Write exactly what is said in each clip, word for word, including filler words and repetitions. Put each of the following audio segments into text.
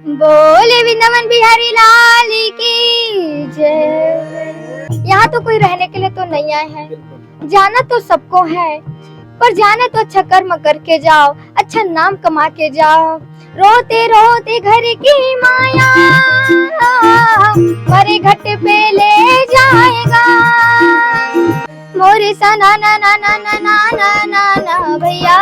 बोले वृंदावन बिहारी लाल की जय। यहाँ तो कोई रहने के लिए तो नहीं आए हैं, जाना तो सबको है, पर जाना तो अच्छा कर्म करके जाओ, अच्छा नाम कमा के जाओ। रोते रोते घर की माया मरे घट पे ले जाएगा। मोरे सा ना ना ना ना ना ना ना ना ना भैया।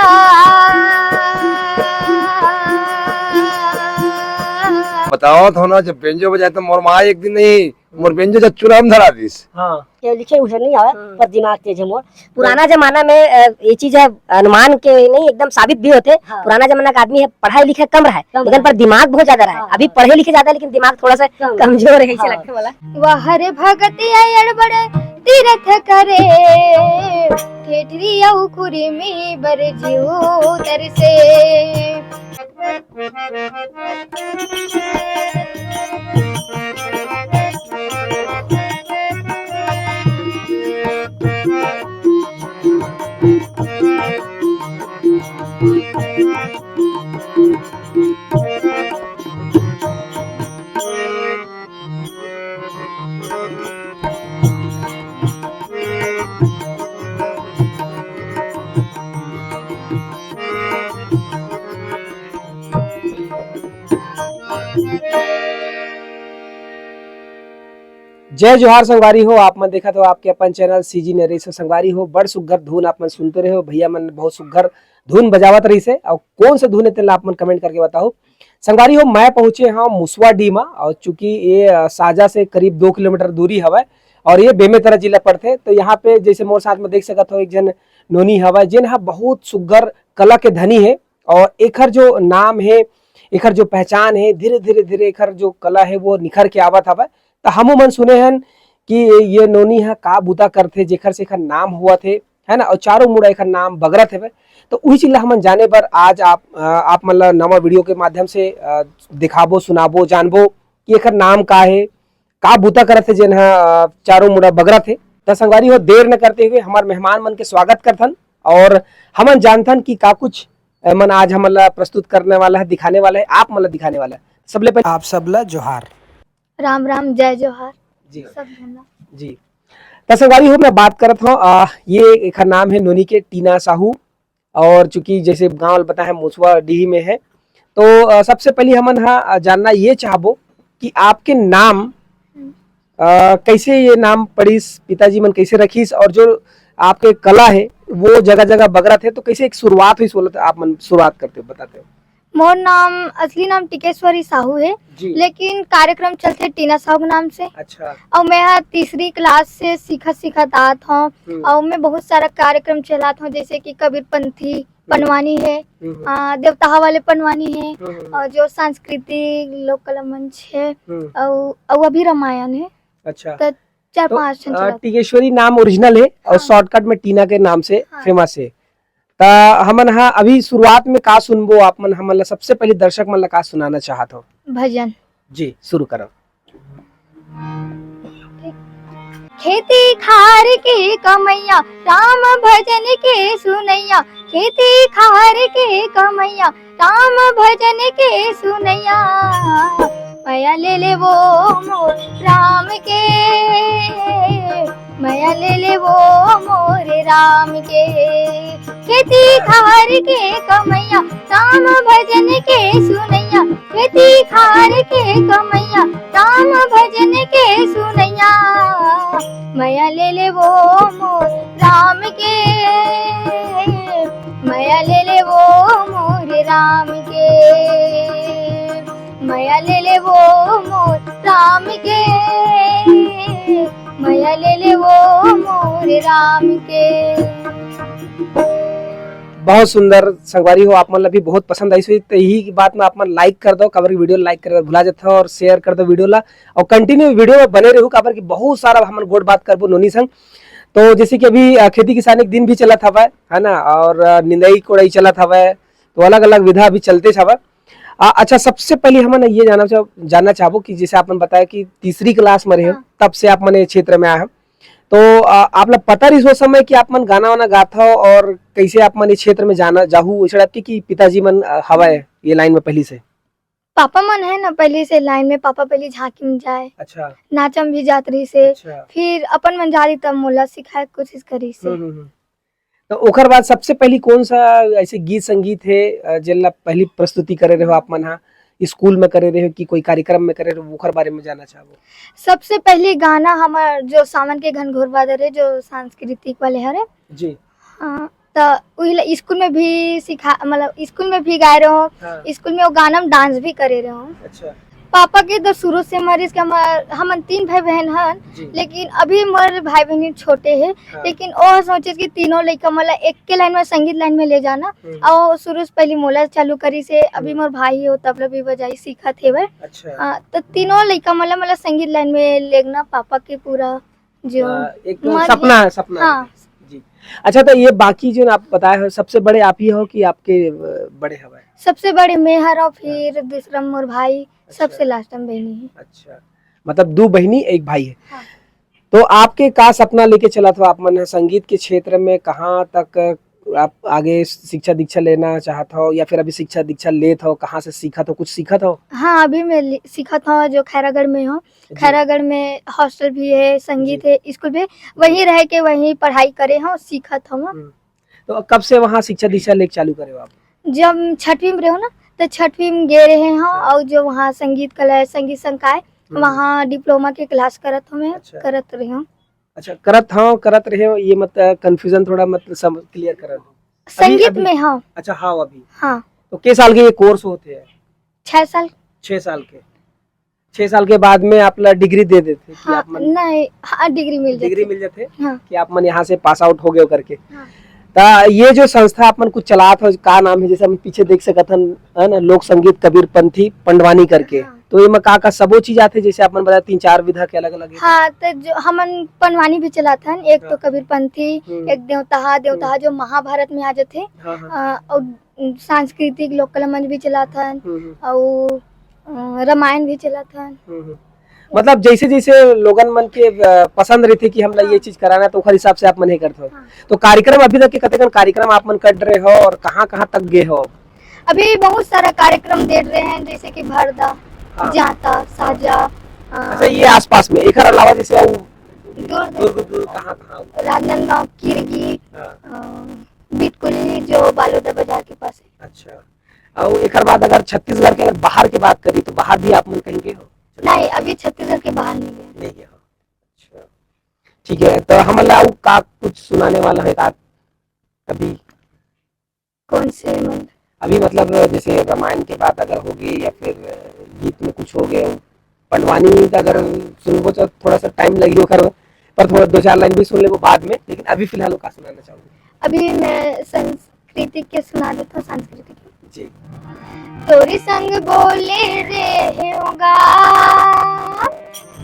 बताओ तो ना, जब बेंजो बजाए तो मोर माँ एक दिन नहीं, मोर बेंजो जब चूल्हा में धरा दिस। हाँ। ये लिखे उसे नहीं आवे, हाँ। पर दिमाग तेज है मोर। पुराना जमाना में, अ, ये चीज है, अनुमान के नहीं, एकदम साबित भी होते। हाँ। पुराना जमाना का आदमी है, पढ़ाई लिखाई कम रहा है, कम लेकिन रहा। पर दिमाग बहुत ज्यादा रहा है। हाँ, अभी हाँ। पढ़े लिखे ज्यादा है, लेकिन दिमाग थोड़ा सा कम। कमजोर है, ऐसे हाँ। लगता है मला। वह हरे भगत अयड़ बड़े तीरथ करे, ठेठरी अउ खुरमी बर जीव तरसे। जय जोहार संगवारी हो, आप मन देखत हो आपके अपन चैनल सीजी नरेश। संगवारी हो, बड़ सुग्घर धुन आप मन सुनते रहे हो, भैया मन बहुत सुग्घर धुन बजावत रहिस हे। अउ कौन से धुन हे तेला आप मन कमेंट करके बताओ। संगवारी हो, मैं पहुंचे हंव मुसवा डीह म, अउ चूंकि ये, अ, साजा से करीब दो किलोमीटर दूरी हवय अउ ये बेमेतरा जिला पड़थे। तो यहाँ पे जैसे मोर साथ में देख सकत हो, एक झन नोनी हवय, जेन ह बहुत सुग्घर कला के धनी हे अउ एखर जो नाम हे, एखर जो पहचान हे, धीरे-धीरे, धीरे एखर जो कला हे, वो निखर के आवत हवय। त हमू मन सुने हन कि ये नोनी ह का बूता करथे, जेखर से एखर नाम होवत हे, है ना? अउ चारों मुड़ा एखर नाम बगरत हवय। तो उही चीज ला हमन जाने बर आज आप, अ, आप मन ला नवा वीडियो के माध्यम से, अ, दिखाबो, सुनाबो, जानबो कि एखर नाम का हे, का बूता करत हे, जेन ह, अ, चारों मुड़ा बगरत हे। त संगवारी हो, देर न करते हुए हमर मेहमान मन के स्वागत करथन अउ हमन जानथन कि का कुछ, अ, मन आज हमन ला प्रस्तुत करने वाला है, दिखाने वाला है, आप मन ला दिखाने वाला है। सबले पहले आप सब ला जोहार। राम राम, जय जोहार। जी। सब झन ला। जी। त संगवारी हो, मैं बात करत हंव, अ, ये एखर नाम हे नोनी के टीना साहू, अउ चूंकि जैसे गांव ल पता है, मुसवा डीह में है, तो, अ, सबसे पहले हमन ह, अ, जानना ये चाहबो कि आपके नाम, हम्म। अ, कैसे ये नाम पड़िस, पिताजी मन कैसे रखिस, अउ जो आपके कला है वो जगह जगह बगरत है, तो कैसे एक शुरुआत हुई, बोलत आप मन शुरुआत करते हो, बताते हो? मोर नाम, असली नाम टिकेश्वरी साहू हे, जी। लेकिन कार्यक्रम चलथे टीना साहू के नाम से। अच्छा। अउ मैं ह तीसरी क्लास से सीखत सीखत आत हंव, हम्म। अउ मैं बहुत सारा कार्यक्रम चलात हंव, जैसे कि कबीर पंथी, हम्म। पनवानी हे, हम्म। अ, देवताहा वाले पनवानी हे, हम्म, हम्म। अउ जो सांस्कृतिक लोक कला मंच हे, हम्म। अउ, अउ अभी रामायण हे। अच्छा। त चार तो, पांच ठन अ, चलात। टिकेश्वरी नाम ओरिजिनल हे अउ हाँ। शॉर्टकट में टीना के नाम से हाँ। फेमस हे। त हमन ह अभी शुरुआत में का सुनबो, आप मन हमन ला सबसे पहले दर्शक मन ला का सुनाना चाहत हो? भजन। जी, शुरू करो। खेती खार के कमैया, राम भजन के सुनैया, खेती खार के कमैया, राम भजन के सुनैया, मया ले ले वो मोर राम के, मया ले ले वो मोर राम के। खेती खार के कमैया, राम भजन के सुनैया, खेती खार के कमैया, राम भजन के सुनैया, मया ले ले वो मोर राम के, मया ले ले वो मोर राम के, मया ले ले वो मोर राम के, मया ले ले वो मोर राम के। बहुत सुंदर संगवारी हो, आप मन ला भी बहुत पसंद आइस होही, त यही बात में आप मन लाइक कर दो, काबर कि वीडियो लाइक करे भुला जात हो, अउ शेयर कर दो वीडियो ला, अउ कंटिन्यू वीडियो में बने रहू, काबर कि बहुत सारा हमन गोठ बात करबो नोनी संग। तो जैसे कि अभी, अ, खेती किसानी के दिन भी चलत हवय, है ना, अउ, अ, निंदई कोड़ई चलत हवय, तो अलग-अलग विधा अभी चलते हवय। अ, अच्छा, सबसे पहले हमन ये जानना चाह-, जानना चाहबो कि जैसे आप मन बताया कि तीसरी क्लास में रहे हो, हाँ। तब से आप मन ये क्षेत्र में आए हो, तो, अ, आप ला पता रहिस ओ समय कि आप मन गाना वाना गात हो अउ कैसे आप मन ये क्षेत्र में जाना, जाहू, वैसे आपके कि पिताजी मन, अ, हवय ये लाइन में पहली से? पापा मन हे ना, पहली से लाइन में, पापा पहली झांकी में जाए, अच्छा। नाचा में भी जात रहिस हे, अच्छा। फिर अपन मन जा रही तब मोला सिखाए के कोशिश करिस हे। हम्म, हम्म, हम्म। तो ओकर बाद सबसे पहली कौन सा ऐसे गीत संगीत हे, अ, जेन ला पहली प्रस्तुति करे रहे हो आप मन हा, स्कूल में करे रहे हो कि कोई कार्यक्रम में करे रहे हो, ओकर बारे में जानना चाहबो। सबसे पहली गाना हमर जो सावन के घनघोर बादर हे, जो सांस्कृतिक वाले हरे। जी। हाँ, त उही ला स्कूल में भी सिखा, मतलब स्कूल में भी गाए रहो, हाँ। स्कूल में वो गाना में डांस भी करे रहो। अच्छा। पापा के तो शुरू से मरीज के हमर, हमन तीन भाई बहन हन, जी। लेकिन अभी मोर भाई बहन छोटे हे, हाँ। लेकिन ओ सोचे कि तीनों लइका मन ला एक के लाइन में, संगीत लाइन में ले जाना, हम्म। अउ शुरू से पहली मोला चालू करिस हे, अभी हम्म। मोर भाई हो तबला भी बजाई सीखत हेवय। अच्छा। हाँ, तो तीनों लइका मन ला, मतलब संगीत लाइन में लेगना पापा के पूरा जो अ, एक मन सपना हे। है, सपना हाँ। है। जी। अच्छा, तो ये बाकी जो आप बताए हो, सबसे बड़े आप ही हो कि आपके, अ, बड़े हवय? सबसे बड़े मैं हरव, फिर हाँ। दूसरा मोर भाई, अच्छा। सबसे लास्ट में बहिनी है। अच्छा, मतलब दू बहिनी, एक भाई है। हाँ। तो आपके का सपना लेके चलत हो आप मन ह? संगीत के क्षेत्र में कहाँ तक आप आगे शिक्षा दीक्षा लेना चाहत हो, या फिर अभी शिक्षा दीक्षा लेत हो, कहाँ से सीखत हो, कुछ सीखत हो? हाँ, अभी मैं लि-, सीखत हो, जो खैरागढ़ में हो। जी। खैरागढ़ में हॉस्टल भी है, संगीत जी। है, स्कूल भी, वहीं रह के वहीं पढ़ाई करे हो, सीखत हो। हम्म। तो कब से वहाँ शिक्षा दीक्षा लेके चालू करे हो आप? जब छठवीं में रहो ना, तो छठवीं में गे रहे हो, हाँ। और जो वहाँ संगीत कला, संगीत संकाय, हम्म। वहाँ डिप्लोमा के क्लास करत हो, मैं अच्छा। करत रहे हो। अच्छा, करत हो, करत रहे हो, ये मत, अ, confusion थोड़ा मत सम-, clear करा दो। अभी, संगीत अभी में हो। अच्छा, हाँ, अभी। हाँ। तो के साल के ये कोर्स होते हैं? छह साल। छह साल के। छह साल के बाद में आप ला डिग्री दे देते कि हाँ, आप मन नहीं, हाँ, डिग्री मिल डिग्री जाती। मिल जाते हाँ। कि आप मन यहाँ से पास आउट हो गए हो करके। हाँ। ता ये जो संस्था आप मन कुछ चलात हो, का नाम है, जैसे हम पीछे देख सकत हन, है ना, लोक संगीत कबीरपंथी पंडवानी करके, हाँ। तो एमा का का सबो चीज आथे, जैसे आप मन बताए तीन चार विधा के अलग अलग है? हाँ, तो जो हमन पंडवानी भी चलात हन, एक तो हाँ। कबीरपंथी, हम्म। एक देवतहा, देवतहा हम्म। जो महाभारत में आ जाथे, हाँ, हाँ। अ, और सांस्कृतिक लोक कला मंच भी चलात हन, हम्म, हम्म। अउ, अ, रामायण भी चलात हन। हम्म, हम्म। मतलब जैसे जैसे लोगन मन के, अ, पसंद रहिथे कि हमला हाँ। ये चीज कराना, तो ओखर हिसाब से आप मन हे करथो। हाँ। तो कार्यक्रम अभी तक के कतेकन कार्यक्रम आप मन कर रहे हो और कहाँ-कहाँ तक गए हो? अभी बहुत सारा कार्यक्रम दे रहे हैं, जैसे कि भरदा, हाँ। जांता, साजा, अ, अच्छा, ये आसपास में, एकर अलावा जैसे अउ दूर दूर, दूर दूर कहाँ-कहाँ? राजनांदगांव, किरगी, हाँ। अ, बितकुली, जो बालोदा बाजार के पास है। अच्छा, अउ एकर बाद अगर छत्तीसगढ़ के अगर बाहर के बात करी, तो बाहर भी आप मन कहीं गए हो? नहीं, अभी छत्तीसगढ़ के बाहर नहीं गए। नहीं गए हो। अच्छा, ठीक है, तो हमन ला अउ का कुछ सुनाने वाला है का अभी? कौन से मन? अभी मतलब जैसे रामायण के बात अगर होगी या फिर गीत में कुछ हो गए, पंडवानी का अगर सुनबो तो थोड़ा सा टाइम लगी ओकर, पर थोड़ा दो चार लाइन भी सुन लेबो बाद में, लेकिन अभी फिलहाल वो का सुनाना चाहूंगी? अभी मैं संस्कृति के सुना देता हूँ, संस्कृति के। जी। तोरी संग बोले रे होगा,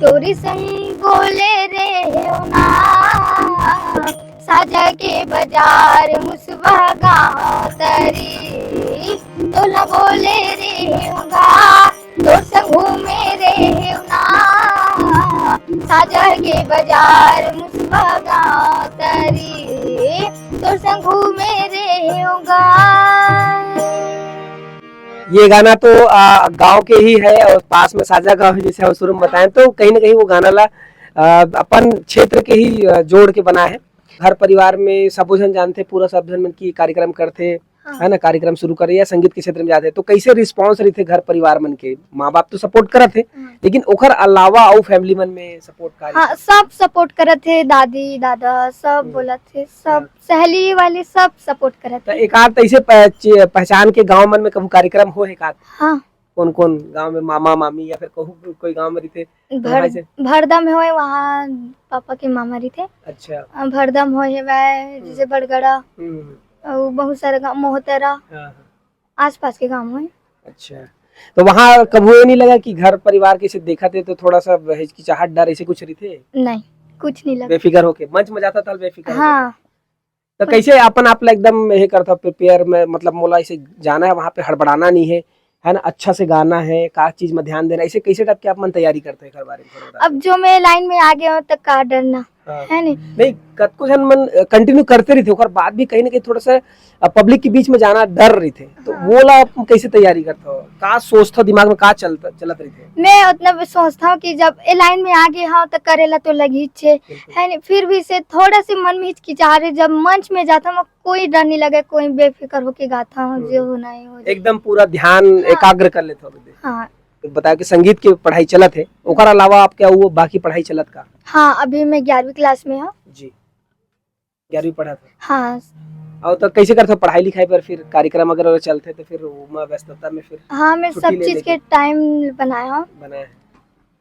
तोरी संग बोले रे होना, साजा के बाजार मुसवा गाँव तरी, तोला बोले रे होगा, तोर संग घूमे रे होना, साजा के बाजार मुसवा गाँव तरी, तोर संग घूमे रे होगा। ये गाना तो, आ, गांव के ही है और पास में साजा गांव है, जैसे हम शुरू में बताएं, तो कहीं ना कहीं वो गाना ला, आ, अपन क्षेत्र के ही, आ, जोड़ के बना है। घर परिवार में सबो झन जानथे, पूरा सब झन मन की कार्यक्रम करथे, हाँ। है ना, कार्यक्रम शुरू करे या संगीत के क्षेत्र में जाथे, तो कैसे रिस्पॉन्स रहिथे घर परिवार मन के? माँ बाप तो सपोर्ट करत हे, हाँ। लेकिन ओखर अलावा अउ फैमिली मन में सपोर्ट का हाँ, रहिथे? सब सपोर्ट करत हे, दादी दादा सब हम्म। बोलत हे, सब हाँ। सहेली वाली सब सपोर्ट करत तो हे। एक आध ऐसे पह-, चे-, पहचान के गांव मन में कहूँ कार्यक्रम हो हे का? हाँ। कौन कौन गांव में, मामा मामी या फिर कहूँ कोई गांव में रहिथे? भर-, भाई से? भरदा में होए, वहाँ पापा के मामा रहिथे। अच्छा। अ, भरदा में होए हेवय, हम्म। जैसे बड़गड़ा, हम्म। अउ बहुत सारा गाँव, मोहतरा, हाँ, हाँ। आसपास के गाँव होए। अच्छा, तो वहाँ कभू ये नहीं लगा कि घर परिवार के से देखत हे तो थोड़ा सा हिचकिचाहट, डर ऐसे कुछ रहिथे? नहीं, कुछ नहीं लगा। बेफिकर होके, मंच में जाता था बेफिकर होके? हाँ। तो कैसे अपन आप ला एकदम ये करता प्रिपेयर में, मतलब मोला इसे जाना है, वहाँ पे हड़बड़ाना नहीं है, है ना, अच्छा से गाना है, का चीज में ध्यान देना, इसे कैसे टाइप के आप मन तैयारी करते हैं, एकर बारे में थोड़ा बताओ। अब जो मैं लाइन में आ गया हूँ, तो का डरना? हाँ। है नहीं? नहीं, कतको झन मन, अ, continue करते रहिथे, ओकर बाद भी कहीं ना कहीं थोड़ा सा, अ, public के बीच में जाना डर रहिथे, तो हाँ। वो ला आप कैसे तैयारी करते हो? का सोचते हो दिमाग में, का चलता, चलत रहिथे? मैं उतना भी सोचता हूँ कि जब ए line में आ गए हो, तो करे ला तो लगी छे, बिल्कुल। है नहीं? फिर भी से थोड़ा से मन में हिचकिचाहट रहे, जब मंच में जाता हूँ, कोई डर नहीं लगे, कोई बेफिक्र होके गाता हूँ, हम्म। जो होना है हो जाए। एकदम पूरा ध्यान हाँ। एकाग्र कर लेते हो अभी। हाँ। बताया कि संगीत के पढ़ाई चलत है, ओकर अलावा आपके वो बाकी पढ़ाई चलत का? हाँ, अभी मैं ग्यारहवीं class में हूँ। जी, ग्यारहवीं पढ़त हो। हाँ। और तो कैसे करते हो पढ़ाई लिखाई पर, फिर कार्यक्रम अगर चलते तो फिर ओमा व्यस्तता में फिर हाँ, मैं छुट्टी सब ले चीज लेके? के time बनाया हूँ। बनाया है।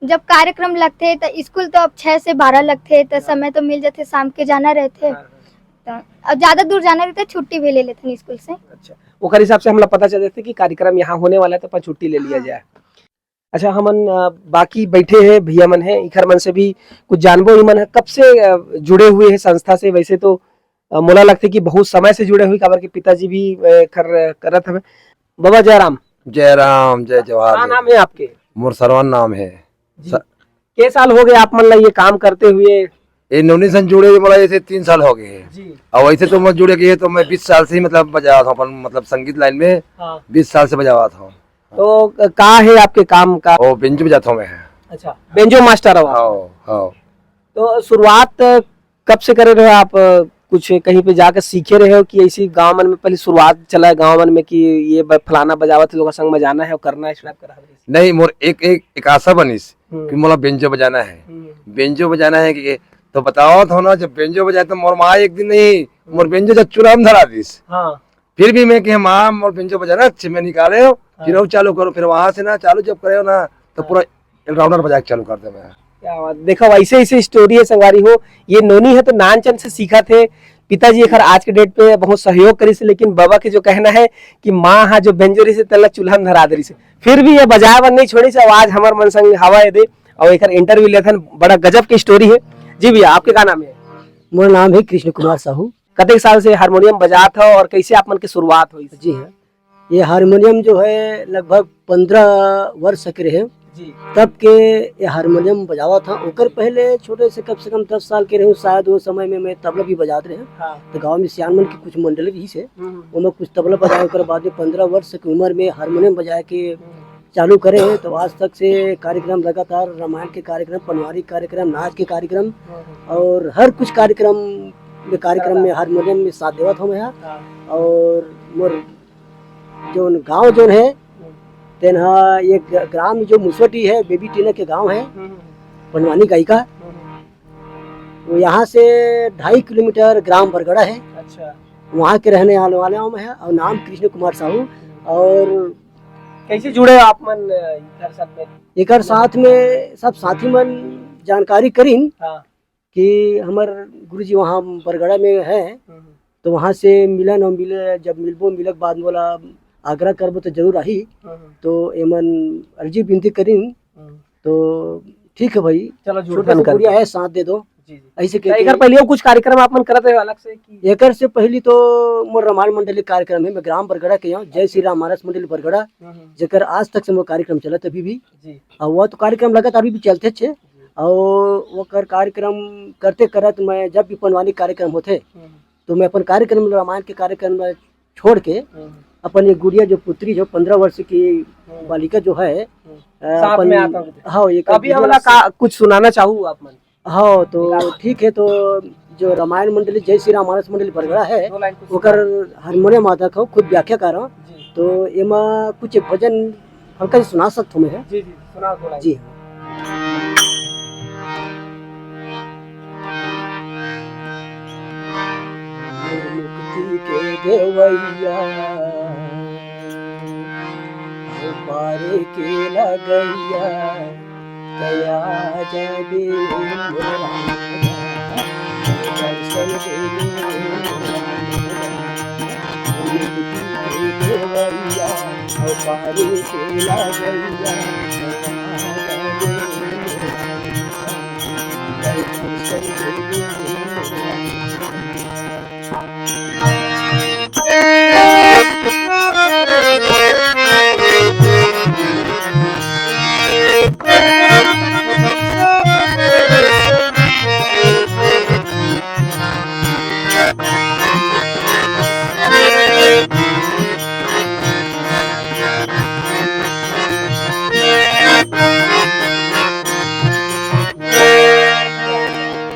जब कार्यक्रम लगथे, त स्कूल तो अब छह से बारह लगथे, त हाँ। समय तो मिल जाथे, शाम के जाना रहथे। हाँ, हाँ। त अब ज्यादा दूर जाना रहथे, छुट्टी भी ले लेथन स्कूल से। अच्छा, ओकर हिसाब से हमला पता चल जाथे कि कार्यक्रम यहाँ होने वाला है, तो अपन छुट्टी ले लिया हाँ। जाए। अच्छा, हमन, अ, बाकी बैठे हैं, भैया मन हैं, इखर मन से भी कुछ जानबो, इमन ह कब से, अ, जुड़े हुए हैं संस्था से। वैसे तो, अ, मोला लगथे कि बहुत समय से जुड़े हुए, काबर के पिताजी भी, अ, एखर करत हवे। बाबा जय राम। जय राम, जय जोहार, का जय नाम है आपके? मोर सरवन नाम है। जी। स- के साल हो गए आप मन ला ये काम करते हुए? ये नोनी सन जुड़े हुए मोला ऐसे तीन साल हो गए हैं। जी। और वैसे तो मैं जुड़े गए तो मैं बीस साल से ही मतलब बजावत हूँ अपन, मतलब संगीत line में हाँ। बीस साल से बजावत हूँ। तो का है आपके काम का? ओ, बेंजो बजाता हूँ मैं। अच्छा, बेंजो मास्टर हो आप? हाँ, हाँ। तो शुरुआत कब से करे रहे हो आप? कुछ कहीं पे जाकर सीखे रहे हो कि ऐसी गांव मन में पहले शुरुआत चला है गांव मन में कि ये ब-, फलाना बजावत है, लोग संग में जाना है और करना है, इस टाइप का रहा है? नहीं, मोर एक, एक, एक आशा बनिस हम्म। कि मोला बेंजो बजाना है। हम्म। बेंजो बजाना है कि, तो बताओ तो ना, जब बेंजो बजाए तो मोर माँ एक दिन नहीं, मोर हम्म। बेंजो जब चूल्हा में धरा दिस। हाँ। फिर भी मैं कहे, "माँ, मोर बेंजो बजाना अच्छे में निकाले हो, हाँ। फिर वो चालू करो।" फिर वहाँ से ना चालू जब करे हो ना, तो हाँ। पूरा all-rounder बजा के चालू कर दे मैं। क्या बात, देखो, ऐसे, ऐसे story है संगवारी हो। ये नोनी है तो नानचन से सीखा थे। पिताजी एखर आज के date पे बहुत सहयोग करिस, लेकिन बाबा के जो कहना है कि माँ हा जो बेंजो रहिसे तेला चूल्हा में धरा दे रहिसे, फिर भी ये बजाए बर नहीं छोड़िस। और आज हमर मन संग हवा ये दे और एखर interview लेथन। बड़ा गजब की story है। जी भैया, आपके का नाम है? मोर नाम है कृष्ण कुमार साहू। कतेक साल से हारमोनियम बजात हो और कैसे आप मन के शुरुआत होइस? जी हाँ, ये हारमोनियम जो है लगभग पंद्रह वर्ष के रहे। जी। तब के ये हारमोनियम बजावत हंव। ओकर पहले छोटे से, कम से कम दस साल के रहे, शायद वो समय में मैं तबला भी बजात रहे। हाँ। तो गांव में सियान मन की कुछ मंडली रहिसे, हम्म। ओमा कुछ तबला बजाए। ओकर बाद में पंद्रह वर्ष की उम्र में हारमोनियम बजाए के हम्म। चालू करे हैं, तो आज तक से कार्यक्रम लगातार, रामायण के कार्यक्रम, पनवारी कार्यक्रम, नाच के कार्यक्रम हम्म। और हर कुछ कार्यक्रम में, कार्यक्रम में हारमोनियम में साथ देवत हंव मैं। हाँ। और मोर जोन गांव जोन है, हम्म। तेन हा एक ग्राम जो मुसवटी है, बेबी टीना के गांव है, हम्म। बनवानी गायिका। हम्म। वो यहाँ से ढाई किलोमीटर ग्राम बरगड़ा है। अच्छा। वहाँ के रहने वाले, वाले हंव मैं, और नाम कृष्ण कुमार साहू। हम्म। और कैसे जुड़े आप मन, अ, इधर सब में? एकर साथ में सब साथी मन जानकारी करिन। हाँ। कि हमर गुरुजी वहाँ बरगड़ा में है, हम्म। तो वहाँ से मिलन और मिले, जब मिलबो, मिले के बाद मोला आग्रह करबो तो जरूर आही। हम्म। तो एमन अर्जी विनती करिन, हम्म। तो ठीक है भाई, चलो, जुड़ छोटा सा जानकारी। गुड़िया है, साथ दे दो। जी, जी। ऐसे तो कहके एकर पहले कुछ कार्यक्रम आप मन करत रहे अलग से कि? एकर से पहले तो मोर रामायण मंडली कार्यक्रम है, मैं ग्राम बरगड़ा के हूँ, जय श्री राम मानस मंडली बरगड़ा, हम्म, हम्म। जेकर आज तक से मोर कार्यक्रम चलत अभी भी। जी। और वो तो कार्यक्रम लगातार अभी भी चलते छे। जी। और ओकर कार्यक्रम करते करत मैं जब भी पनवानी कार्यक्रम होथे, हम्म। तो मैं अपन कार्यक्रम, रामायण के कार्यक्रम ला छोड़ के हम्म। अपन ये गुड़िया जो पुत्री जो पन्द्रह वर्ष की हम्म। बालिका जो है, हम्म। अ, साथ अपन, में आता हूँ। हाँ, ये तो अभी गुड़िया हमला ला का कुछ सुनाना चाहू आप मन? हाँ, तो निकाल। ठीक है, तो जो रामायण मंडली, जय श्री राम मानस मंडली बरगड़ा है, दो लाइन कुछ ओकर सुना। हारमोनियम वादक हो, खुद व्याख्याकार हो, जी। तो एमा कुछ एक भजन हल्का से सुना सकत हो मैं, है? जी, जी, सुना दो लाइन। जी। मुक्ति के देवैया, पार के लगैया, दया जय दे मोर राम, दर्शन दे मोर राम, मुक्ति के देवैया, पार के लगैया, दया जय दे मोर राम, दर्शन दे मोर राम।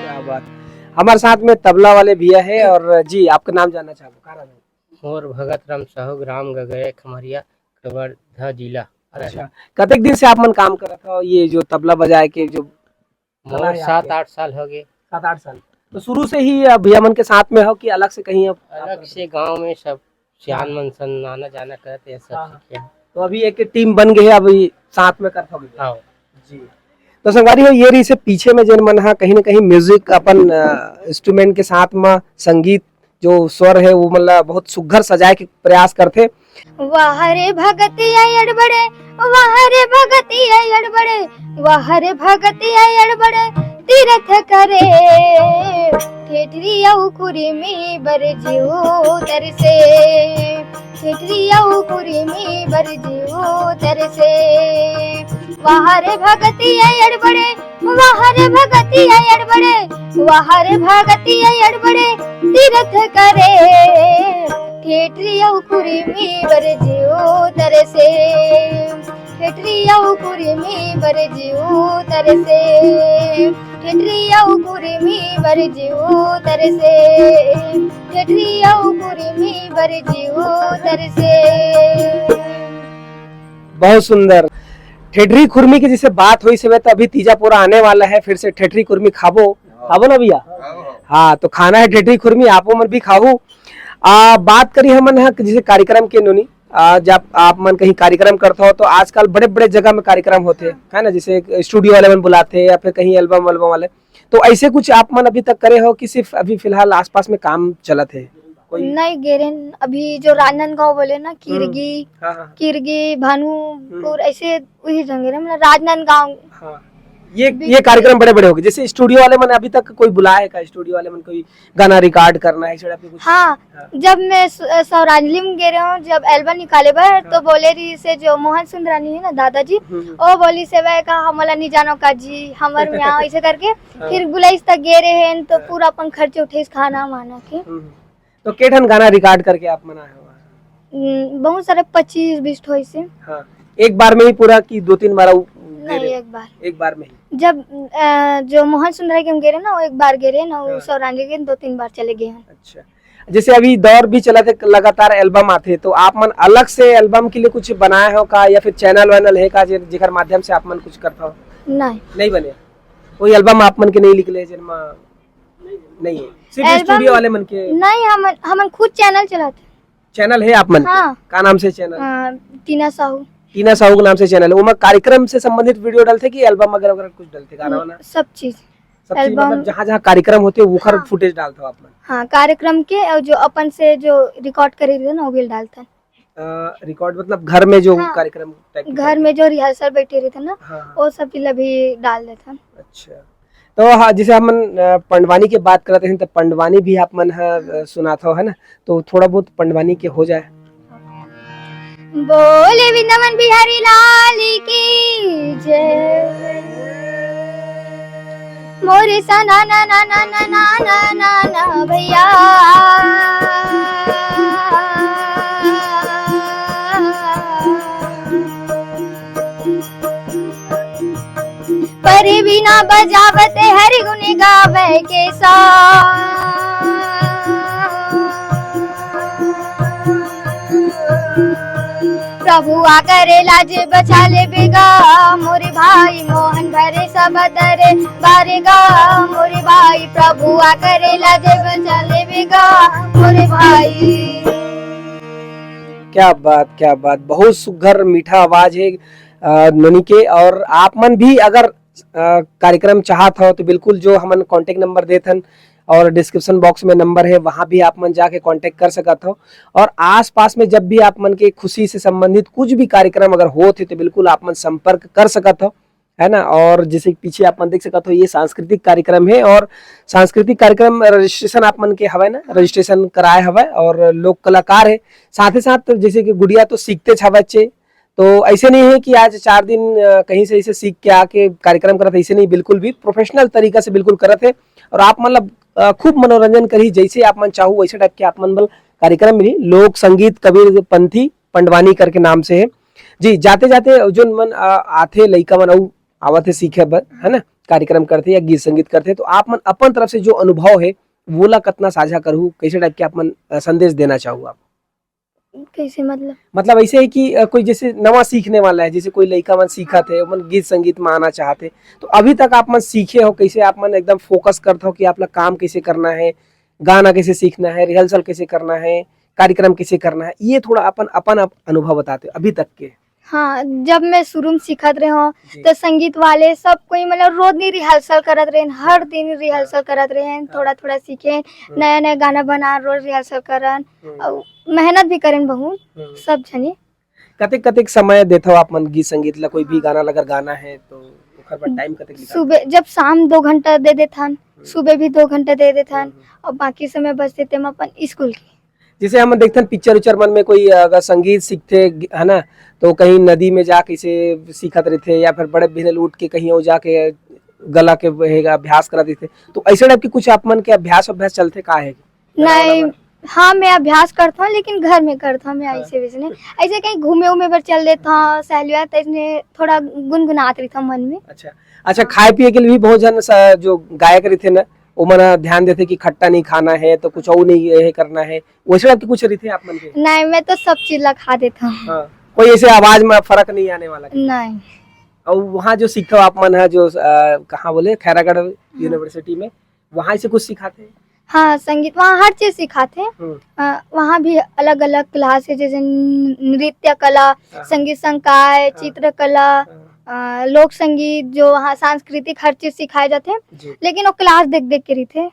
क्या बात। हमारे साथ में तबला वाले भैया है। और जी, आपका नाम जानना चाहबो, का नाम है? मोर भगत राम साहू, ग्राम गगरे, खमरिया, कवर्धा जिला। अच्छा, कतेक दिन से आप मन काम करत हो ये जो तबला बजाए के जो कला मोर है सात आपके? आठ साल हो गए। सात आठ साल। तो शुरू से ही, अ, भैया मन के साथ में हो कि अलग से कहीं अब अलग से गांव में सब सियान मन सन आना जाना करत हे, सब हाँ, हाँ। सीखे। तो अभी एक टीम बन गई है, अभी साथ में करत हो। हाँ। जी। तो संगवारी हो, ये रहिसे पीछे में जेन मन हा कहीं ना कहीं म्यूजिक अपन, अ, इंस्ट्रूमेंट के साथ में संगीत जो स्वर है वो मतलब बहुत सुघर सजाए के प्रयास करथे। वाह रे भगतिया अड़बड़े, वाह रे भगतिया अड़बड़े, वाह रे भगतिया अड़बड़े, तीरथ करे ठेठरी अउ कुरिमी बर जीव तरसे, ठेठरी अउ कुरिमी बर जीव तरसे। वाह रे भगतिया अड़बड़े, वाह रे भगतिया अड़बड़े, वाह रे भगतिया अड़बड़े, तीरथ करे ठेठरी अउ कुरिमी बर जीव तरसे, ठेठरी अउ कुरिमी बर जीव तरसे, ठेठरी अउ कुरिमी बर जीव तरसे, ठेठरी अउ कुरिमी बर जीव तरसे। बहुत सुंदर। ठेठरी खुरमी की जैसे बात होइस हवे, तो अभी तीजा पोरा आने वाला है, फिर से ठेठरी खुरमी खाबो, खाबो ना भैया? हाँ, तो खाना है ठेठरी खुरमी, आपो मन भी खाहू। आ, बात करी हमन ह जैसे कार्यक्रम के नोनी, आ, जब आप मन कहीं कार्यक्रम करत हो तो आजकल बड़े-बड़े जगह में कार्यक्रम होथे, हाँ। है ना, जैसे स्टूडियो वाले मन बुलाथे या फिर कहीं एल्बम वल्बम वाले, तो ऐसे कुछ आप मन अभी तक करे हो कि सिर्फ अभी फिलहाल आसपास में काम चलत हे? कोई नहीं, गे रहेन अभी जो राजनांदगांव बोले ना, हम्म। किरगी, हाँ, हाँ। किरगी, भानुपुर, हम्म। ऐसे उही जगह रे, मतलब राजनांदगांव। हाँ। ये, भी ये कार्यक्रम बड़े-बड़े हो गए। जैसे स्टूडियो वाले मन अभी तक कोई बुलाए हे का? स्टूडियो वाले मन कोई गाना रिकॉर्ड करना है, इस तरह पे कुछ? हाँ, हाँ। जब मैं स-, अ, सौरांजली में गे रहे हूँ, जब एल्बम निकाले बर, हाँ। तो बोले रहिसे जो मोहन सुंदरानी है ना दादाजी, हम्म, हम्म। वो बोलिस हे का हमला नहीं जानो का जी, हमर में आओ, ऐसे करके। हाँ। फिर बुलाइस त गे रहे हैं, तो हाँ। पूरा अपन खर्च उठेस खाना वाना के। हम्म, हम्म। तो के ठन गाना रिकॉर्ड करके आप मन आए हो? हम्म, बहुत सारे पच्चीस बीस ठो ऐसे। हाँ, एक बार में ही पूरा कि दो तीन बार वो गे नहीं, रहे? एक बार। एक बार में ही? जब, अ, जो मोहन सुंदरा के हम गे रहे ना, वो एक बार गे रहे ना, वो हाँ। सौरांजली के दो तीन बार चले गए हैं। अच्छा, जैसे अभी दौर भी चलत हे, लगातार एल्बम आथे, तो आप मन अलग से एल्बम के लिए कुछ बनाए हो का, या फिर चैनल वैनल है का, जे-, जेकर माध्यम से आप मन कुछ करता हो? नहीं। नहीं बने? कोई एल्बम आप मन के नहीं निकले, जेन मा नहीं है, सिर्फ एल्बम स्टूडियो वाले मन के? नहीं, हमन, हमन खुद चैनल चलाते। चैनल है आप मन के? हाँ। का नाम से चैनल? हाँ, टीना साहू। टीना साहू के नाम से चैनल है। ओमा कार्यक्रम से संबंधित वीडियो डालथे कि एल्बम वगैरह, वगैरह कुछ डालथे, गाना वाना? सब चीज। सब चीज, एल्बम। मतलब जहाँ, जहाँ कार्यक्रम होथे, ओखर हाँ। फुटेज डालथो आप मन? हाँ, कार्यक्रम के और जो अपन से जो रिकॉर्ड करे रहिथे ना, वो भी डालथन। अ, रिकॉर्ड मतलब घर में जो हाँ। कार्यक्रम टाइप के घर करथे? में जो रिहर्सल बैठे रहिथे ना, हाँ, हाँ। वो सब चीज ला भी डाल देथन। अच्छा। तो हाँ, जैसे हमन, अ, पंडवानी के बात करत हन, तो पंडवानी भी आप मन ह, अ, सुनात हो, है ना? तो थोड़ा बहुत पंडवानी के हो जाए। बोले वृंदावन बिहारी लाल की जय। मोरे सा ना ना ना ना ना ना ना ना ना भैया। परे बिना बजावत हरि गुण गावे के सा। प्रभु आकर लाज बचा ले बेगा, मोरे भाई मोहन भरे सब दर बारेगा, मोरे भाई प्रभु आकर लाज बचा ले बेगा, मोरे भाई। क्या बात, क्या बात, बहुत सुघर मीठा आवाज है, अ, नोनी के। और आप मन भी अगर, अ, कार्यक्रम चाहत हो तो बिल्कुल जो हमन कॉन्टैक्ट नंबर देत हन और डिस्क्रिप्शन बॉक्स में नंबर है, वहाँ भी आप मन जाके कॉन्टैक्ट कर सकत हो। और आसपास में जब भी आप मन के खुशी से संबंधित कुछ भी कार्यक्रम अगर होत हे तो बिल्कुल आप मन संपर्क कर सकत हो, है ना। और जैसे कि पीछे आप मन देख सकत हो, ये सांस्कृतिक कार्यक्रम है और सांस्कृतिक कार्यक्रम रजिस्ट्रेशन आप मन के हवय ना, रजिस्ट्रेशन कराए हवय और लोक कलाकार है। साथ ही साथ जैसे कि गुड़िया तो सीखतेच हवय चे, तो ऐसे नहीं है कि आज चार दिन, अ, कहीं से ऐसे सीख के आके कार्यक्रम करत, ऐसे नहीं, बिल्कुल भी प्रोफेशनल तरीका से बिल्कुल करत है। और आप मतलब, अ, खूब मनोरंजन करही, जैसे आप मन चाहू वैसे टाइप के आप मन बर कार्यक्रम मिली। लोक संगीत कबीर पंथी पंडवानी करके नाम से है। जी, जाते-जाते जोन मन, अ, आथे लइका मन अउ आवत हे सीखे बर, है ना? कार्यक्रम करथे या गीत संगीत करथे, तो आप मन अपन तरफ से जो अनुभव हे, वोला कतना साझा करहू? कइसे टाइप के आप मन, अ, संदेश देना चाहू आप? कइसे मतलब? मतलब ऐसे है कि, अ, कोई जैसे नवा सीखने वाला है, जैसे कोई लइका मन सीखत हे, ओमन गीत संगीत में आना चाहत हे, तो अभी तक आप मन सीखे हो, कइसे आप मन एकदम फोकस करत हो कि आप ला काम कइसे करना है, गाना कइसे सीखना है, रिहर्सल कइसे करना है, कार्यक्रम कइसे करना है, ये थोड़ा अपन, अपन आप अनुभव बताते हो अभी तक के। हाँ, जब मैं शुरू में सीखत रहे हूँ, जी। तो संगीत वाले सब कोई मतलब रोज दिन रिहर्सल करत रहे, हर दिन रिहर्सल करत रहे, हाँ। थोड़ा-थोड़ा सीखे, हम्म। नया-नया गाना बना, रोज रिहर्सल करन, हम्म। अउ मेहनत भी करन बहुत, हम्म। सब झनी। कतेक, कतेक समय देथव आप मन गीत संगीत ला, कोई भी हाँ। गाना ला अगर गाना है तो ओकर बर टाइम कतेक निकालथव? सुबह जब शाम दो घंटा दे देथन, हम्म। सुबह भी दो घंटा दे देथन, हम्म। और बाकी समय बचथे तेमा अपन स्कूल के। जैसे हम देखथन पिक्चर उच्चर मन में कोई अगर संगीत सीखथे, है ना, तो कहीं नदी में जा कइसे सीखत रहिथे या फिर बड़े बिहने उठ के कहीं अउ जाके गला के हे अभ्यास करत रहिथे, तो ऐसे टाइप के कुछ आप मन के अभ्यास अभ्यास चलथे का है? नहीं, हाँ, मैं अभ्यास करथव, लेकिन घर में करथव, मैं हाँ। ऐसे वैसे नहीं। ऐसे कहीं घूमे उमे बर चल देथव, सहेलिया, तो इसने थोड़ा गुनगुनात रहिथव मन में। अच्छा, अच्छा, हाँ। खाए पिए के लिए भी बहुत जन सा, जो गायक रहिथे ना, वो मन ध्यान देथे कि खट्टा नहीं खाना है, तो कुछ और नहीं ये करना है, वैसे टाइप के कुछ रहिथे आप मन के? नहीं, मैं तो सब चीज ला खा देथव। हाँ, कोई ऐसे आवाज में फर्क नहीं आने वाला? नहीं। और वहाँ जो सीखथव आप मन है, जो, अ, कहाँ बोले, खैरागढ़ हम्म। यूनिवर्सिटी में, वहाँ से कुछ सिखाथे? हाँ, संगीत वहाँ हर चीज सिखाथे। हम्म। अ, वहाँ भी अलग-अलग क्लास है, जैसे न-, नृत्य कला, हाँ। संगीत संकाय, हाँ। चित्रकला, हाँ। अ, लोक संगीत, जो वहाँ सांस्कृतिक हर चीज सिखाए जाथे, जी। लेकिन वो क्लास देख-देख के रहिथे।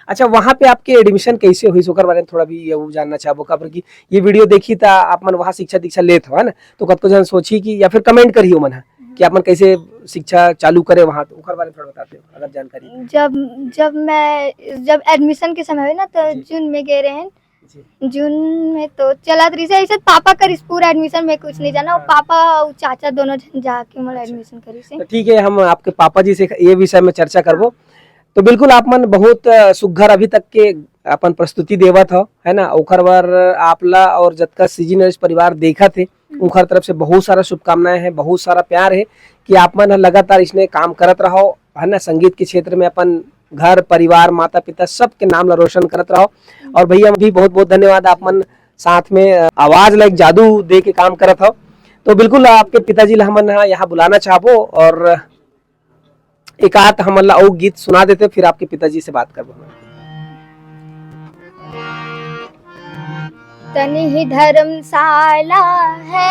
अच्छा, वहाँ पे आपके एडमिशन कैसे होइस, ओकर बारे में थोड़ा भी ये जानना चाहबो, काबर कि ये वीडियो देखी त आप मन वहाँ शिक्षा दीक्षा लेत हो, है ना? तो कतको जन सोची कि, या फिर कमेंट करही ओमन ह, कि आप मन कैसे शिक्षा चालू करे वहाँ, तो ओकर बारे में थोड़ा बताते हो, अगर जानकारी। जब, जब मैं, जब एडमिशन के समय हुए ना, तो जी। जून में गए रहे। जी। जून में तो चलत रहिस हे, ऐसे पापा करिस पूरा एडमिशन, में कुछ नहीं जाना। हाँ। पापा अउ चाचा दोनों झन जाके मोला अच्छा। एडमिशन करिस हे। तो ठीक है, हम आपके पापा जी से ये विषय में चर्चा करबो। हाँ। तो बिल्कुल आप मन बहुत, अ, सुघ्घर अभी तक के अपन प्रस्तुति देवत हो, है ना? ओखर बर आप ला और जतका सीजी नरेश परिवार देखत हे, हम्म। ओखर तरफ से बहुत सारा शुभकामनाएं हैं, बहुत सारा प्यार है कि आप मन ह लगातार इसने काम करत रहो, है ना? संगीत के क्षेत्र में अपन घर, परिवार, माता-पिता सबके नाम ला रोशन करत रहो। हम्म। और भैया भी बहुत-बहुत धन्यवाद, आप मन साथ में, अ, आवाज ला एक जादू दे के काम करत हो। तो बिल्कुल आपके पिताजी ला हमन ह यहाँ बुलाना चाहबो और एक आध हमन ला अउ गीत सुना देते, फिर आपके पिताजी से बात करबो। तनी ही धर्मशाला है,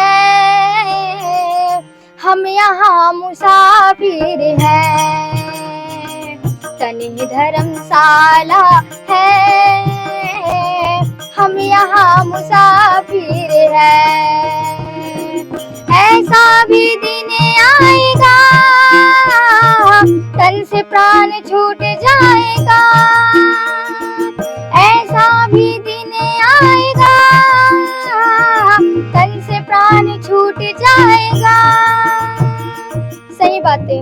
हम यहाँ मुसाफिर हैं। तनी ही धर्मशाला है, हम यहाँ मुसाफिर हैं। ऐसा भी दिन आएगा, तन से प्राण छूट जाएगा। ऐसा भी दिन आएगा, तन से प्राण छूट जाएगा। सही बात है,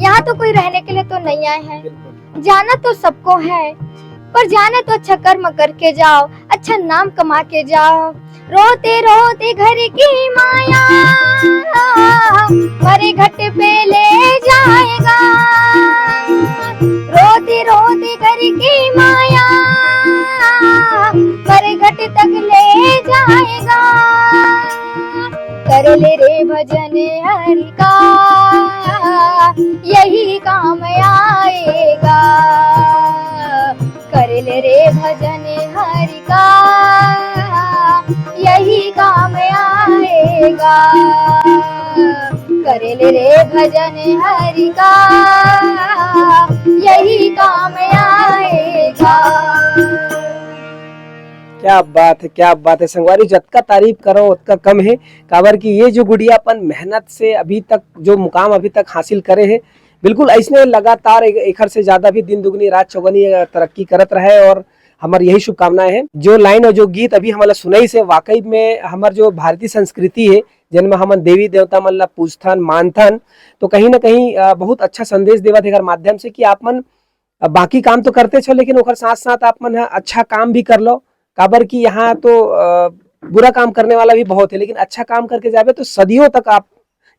यहाँ तो कोई रहने के लिए तो नहीं आए हैं। बिल्कुल। जाना तो सबको है, पर जाना तो अच्छा कर्म करके जाओ, अच्छा नाम कमा के जाओ। रोते रोते घर की माया मरे घट पे ले जाएगा। रोते रोते घर की माया मरे घट तक ले जाएगा। कर ले रे भजन हरि का, यही काम आएगा। कर ले रे भजन हरि का, यही काम आएगा। कर ले रे भजन हरि का, यही काम आएगा। क्या बात है, क्या बात है संगवारी, जतका तारीफ करो ओतका कम है। काबर कि ये जो गुड़िया अपन मेहनत से अभी तक जो मुकाम अभी तक हासिल करे है, बिल्कुल ऐसने लगातार ए-, एखर से ज्यादा भी दिन दुगनी रात चौगनी, अ, तरक्की करत रहे और हमर यही शुभकामनाएं हैं। जो लाइन और जो गीत अभी हमला सुनाइस हे, वाकई में हमर जो भारतीय संस्कृति है, जेन में हमन देवी देवता मन ला पूजथन, मानथन, तो कहीं ना कहीं, अ, बहुत अच्छा संदेश देवत हे एकर माध्यम से कि आप मन, अ, बाकी काम तो करते छो, लेकिन ओकर साथ-साथ आप मन ह अच्छा काम भी कर लो, काबर कि यहाँ तो, अ, बुरा काम करने वाला भी बहुत है, लेकिन अच्छा काम करके जाबे तो सदियों तक आप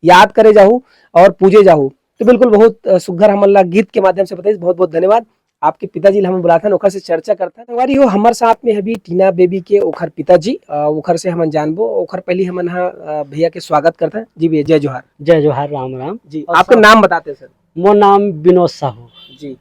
याद करे जाहू और पूजे जाहू। तो बिल्कुल बहुत, अ, सुग्घर हमन ला गीत के माध्यम से बताइस। बहुत बहुत धन्यवाद। आपके पिताजी ला हमन बुलाथन, ओखर से चर्चा करथन। संगवारी हो, हमर साथ में अभी टीना बेबी के ओखर पिताजी, अ, ओखर से हमन जानबो। ओखर पहली हमन ह, अ, भैया के स्वागत करथन। जी भैया, जय जोहार। जय जोहार, राम राम। जी, और आपका सब नाम बताते सर। मोर नाम विनोद साहू। जी।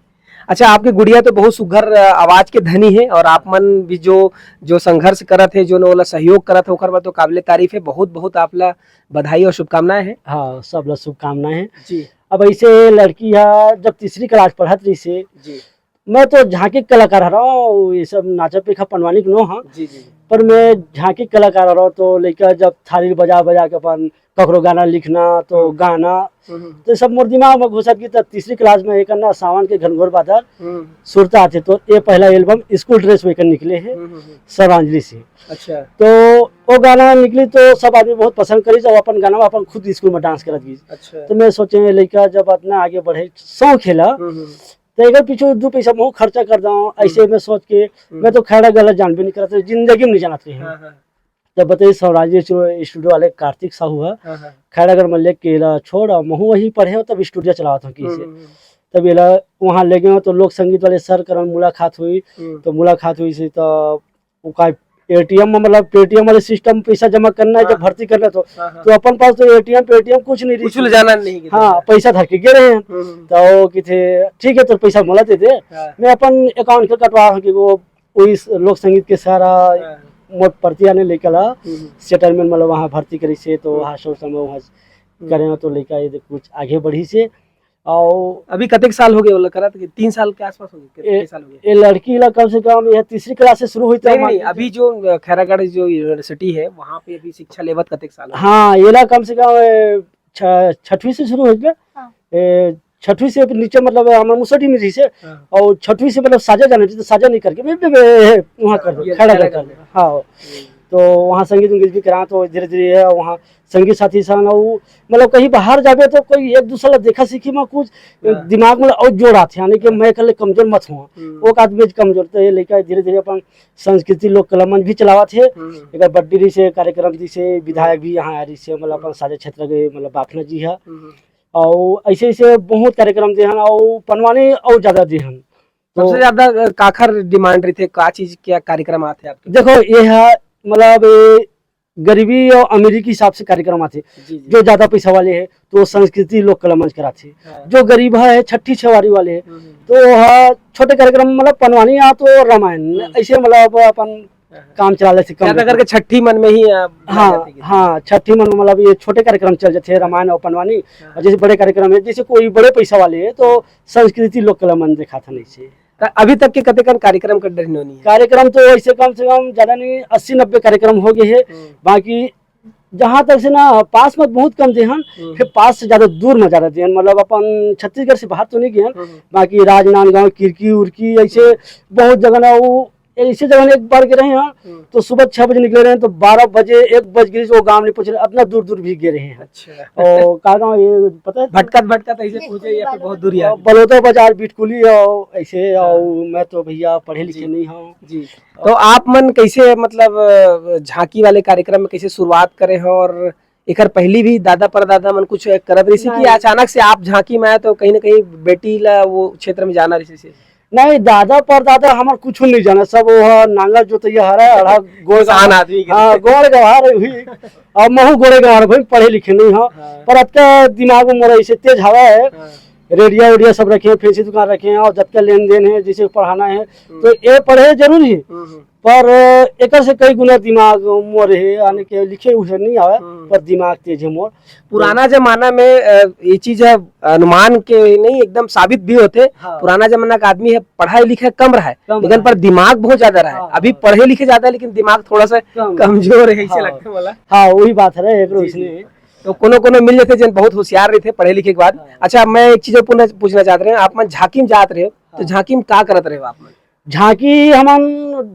अच्छा, आपके गुड़िया तो बहुत सुघर, अ, आवाज के धनी है और आप मन भी जो, जो संघर्ष करत है, जो ओला सहयोग करत है, ओकर बर तो काबिले तारीफ है। बहुत, बहुत आप ला बधाई और शुभकामनाएं हैं। हाँ, सब ला शुभकामनाएं हैं। जी। अब ऐसे लड़की है, जब तीसरी क्लास पढ़त रही से, जी। मैं तो झांकी कलाकार हरव, ये सब नाचा पेखा पनवानी के नो हाँ। जी, जी, जी। पर मैं झांकी कलाकार हरव, तो लइका जब थाली बजा बजा के अपन ककरो गाना लिखना, तो हम्म। गाना, हम्म, हम्म। तो सब मोर दिमाग में घुसत कि तब तीसरी क्लास में एक ना सावन के घनघोर बादल हम्म। सुरता आथे, तो ये पहला एल्बम स्कूल ड्रेस में कर निकले है हम्म, हम्म, हम्म। श्रद्धांजलि से। अच्छा। तो वो गाना निकली तो सब आदमी बहुत पसंद करी, जब अपन गाना में अपन खुद स्कूल में डांस करत गई। अच्छा। तो मैं सोचे, लइका जब इतना आगे बढ़े, शौक खेला, हम्म, हम्म। तो एकर पीछे दू पैसा महू खर्चा कर दऊं, ऐसे हम्म। मैं सोच के, हम्म। मैं तो खैरागढ़ जानबे नहीं करत रहे, जिंदगी में नहीं जानत रहे। हाँ, हाँ। जब बताइए, स्वराज स्टूडियो वाले कार्तिक साहू है, हाँ, हाँ। खैरागढ़ में लेके ला छोड़, और महू वहीं पढ़े हो, तब स्टूडियो चलावत हो किसी। हम्म, हम्म। तब ये ला वहाँ ले गए हो, तो लोक संगीत वाले सर करन मुलाकात हुई, हम्म। तो मुलाकात हुई से, तो वो का एटीएम में, मतलब, पेटीएम वाले सिस्टम, पैसा जमा करना है, जब हाँ। भर्ती करना है, तो, हाँ, हाँ। तो अपन पास तो एटीएम, पेटीएम कुछ नहीं रही कुछ थी। ले जाना नहीं किसी हाँ, का। पैसा धर के गे रहे हैं। हम्म, हम्म। तो वो किथे, "ठीक है, तो पैसा मोला दे दे, हाँ। मैं अपन अकाउंट के कटवा रहा हूँ," कि वो वही स-, लोक संगीत के सारा हाँ। मोट प्रति आने लेकर ला, हम्म। सेटलमेंट, मतलब, वहाँ भर्ती करी से, तो हम्म। वहाँ सब समय वहाँ हम्म। करे हो, तो लेकर ये कुछ आगे बढ़ी से। और अभी कतेक साल हो गए, बोला करा था कि तीन साल के आसपास हो गए, ए, कितने साल हो गए? ये लड़की ला कम से कम ये तीसरी क्लास से शुरू हुई थी नहीं, हमारी नहीं, अभी जो, अ, खैरागढ़ जो यूनिवर्सिटी है, वहाँ पे अभी शिक्षा लेवत कतेक साल हो गए? हाँ, ये ला कम से कम, ए, छ-, छठवीं से शुरू हुई ना? हाँ। ए, छठवीं से नीचे, मतलब, हमारे मुसहरी में रही से, हाँ। और छठवीं से, मतलब, साजा जाना चाहिए, तो साजा नहीं करके मैं, मैं, मैं वहाँ कर दो, ये खड़ा खड़ा कर कर दो। दो। हाँ। हम्म। तो वहाँ संगीत उंगीत भी करा, तो धीरे धीरे है, वहाँ संगी साथी सन, और मतलब कहीं बाहर जाबे तो कोई एक दूसरा ला देखा सीखी में कुछ हाँ। दिमाग में और जोर आथे, यानी कि हाँ। मैं कल कमजोर मत हुआ, हम्म। वो आदमी कमजोर, तो ये लेकर धीरे धीरे अपन संस्कृति लोक कला मंच भी चलावत हे। हम्म। एक बड्डी रही से कार्यक्रम दी से विधायक भी यहाँ आ रही से, मतलब अपन साझा क्षेत्र के, मतलब बाफना जी है, हम्म। और ऐसे ऐसे बहुत कार्यक्रम दे हन, और पनवानी और ज्यादा दे हन। तो सबसे ज्यादा, अ, काखर डिमांड रहिथे, का चीज, क्या कार्यक्रम आथे आपके? देखो, ये है, मतलब, ये गरीबी और अमीरी के हिसाब से कार्यक्रम आथे। जी, जी। जो ज्यादा पैसा वाले हैं, तो संस्कृति लोक कला मंच कराथे। हाँ। जो गरीब है, छठी छवारी वाले हैं, हम्म, हम्म। तो वह छोटे कार्यक्रम, मतलब, पनवानी या तो रामायण, हम्म। ऐसे, मतलब, अपन हाँ, हाँ। काम चला ले से कम ज्यादा करके। करके छठी मन में ही, अ, हाँ, जाते हैं। हाँ, छठी मन में, मतलब, ये छोटे कार्यक्रम चल जाते हैं, रामायण और पनवानी। हाँ। और जैसे बड़े कार्यक्रम है, जैसे कोई बड़े पैसा वाले हैं, तो संस्कृति लोक कला मंच दिखाता नहीं से। त अभी तक के कतेकन कार्यक्रम कर डरिन होनी है? कार्यक्रम तो ऐसे कम से कम ज्यादा नहीं, अस्सी नब्बे कार्यक्रम हो गए हैं। हम्म। बाकी जहाँ तक से ना, पास में बहुत कम दे हन, हम्म। फिर पास से ज्यादा दूर में ज्यादा दे हन, मतलब अपन छत्तीसगढ़ से बाहर तो नहीं गए हन। हम्म। बाकी राजनांदगांव, किरकी उरकी, ऐसे हम्म। बहुत जगह ना, वो ऐसे जगह ना एक बार गए रहे हैं, हम्म। तो सुबह छह बजे निकले रहे हैं, तो बारह बजे, एक बज गए, वो गांव नहीं पहुंचे, इतना दूर दूर भी गए रहे हैं। अच्छा। और का गाँव ये पता है? भटकत भटकत ऐसे ये पहुंचे या फिर बहुत दूर ही आ गए? बलौदा बाजार, बिटकुली और ऐसे, हाँ। और मैं तो भैया पढ़े लिखे जी। नहीं हूँ। जी। तो आप मन कैसे, मतलब, अ, झांकी वाले कार्यक्रम में कैसे शुरुआत करे हो, और एकर पहली भी दादा परदादा मन कुछ करत रहिसे कि नहीं। अचानक से आप झांकी में आए, तो कहीं ना कहीं बेटी ला वो क्षेत्र में जाना रहिसे? नहीं, दादा परदादा हमर कुछ नहीं जाना, सब वो ह नांगर जोतैया हरा, अड़ा गोड़ किसान गंवार, आदमी के। हाँ, गोड़ गंवार हुई। अब महू गोड़े गंवार भाई, पढ़े लिखे नहीं हो, हाँ। पर अतका दिमाग में मोर ऐसे तेज हवा है। हाँ। रेडिया वेडिया सब रखे हैं, फैंसी दुकान रखे हैं, और जतका लेन देन है, जैसे पढ़ाना है, हम्म। तो ये पढ़े जरूर ही, हम्म, हम्म। पर एकर से कई गुना दिमाग मोर है, यानी कि लिखे उसे नहीं आवे, हम्म। पर दिमाग तेज है मोर। पुराना जमाना में, अ, ये चीज है, अनुमान के नहीं, एकदम साबित भी होथे। हाँ। पुराना जमाना का आदमी है, पढ़ाई लिखाई कम रहा है, कम लेकिन रहा है। पर दिमाग बहुत ज्यादा रहा है। हाँ, अभी हाँ। पढ़े लिखे ज्यादा है, लेकिन दिमाग थोड़ा सा कम। कमजोर है, ऐसे हाँ। लगता है बोला। हाँ, वही बात है ना, एक जी, रोज जी। नहीं। तो कोनो कोनो मिल जाते, जन बहुत होशियार रहिथे पढ़े लिखे के बाद। हाँ। अच्छा, मैं एक चीज और पुनः पूछना चाहत रहे हूँ, आप मन झांकी में जात रहे हो, तो हाँ। झांकी में का करत रहे हो आप मन? झांकी हमन